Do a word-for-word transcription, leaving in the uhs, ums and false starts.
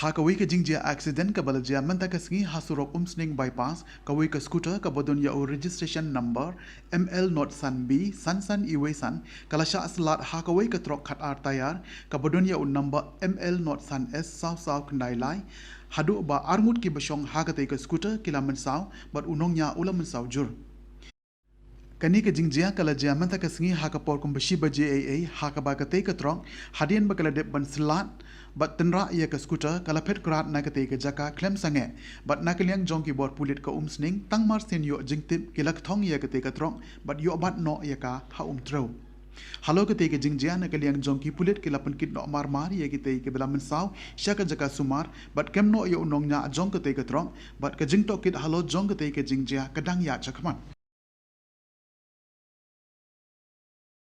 Ha kawei ka jingjia accident kaba la jia mynta ka sngi ha surok Umsning Bypass, kawei ka scooter kaba don ïa u registration number M L not san B san san iwei san ka la shah slad ha kawei ka trok khat ar tayar kaba don ïa u number M L not san S saw saw khyndai lai, haduh ba arngut kiba shong ha katei ka scooter ki la mynsaw bad u nongñiah u la mynsaw jur. Kane ka jingjia ka la jia mynta ka sngi ha ka por kumba shi baje eiei, ha kaba katei ka trok, hadien ba ka la dep ban slad bad tynrah ïa ka scooter, ka la phet krad na katei ka jaka khlem sangeh. Bad na ka liang jong ki bor pulit ka Umsning, tang mar sien ïoh jingtip, ki la kthong ïa katei ka trok bad ïoh bat noh ïa ka ha Umtrew. Halor katei ka jingjia, na ka liang jong ki pulit ki la pynkit noh mar mar ïa kitei kiba la mynsaw sha ka jaka sumar bad kem noh ïa u nongñiah jong katei ka trok, bad ka jingtohkit halor jong katei ka jingjia ka dang ïaid shakhmat.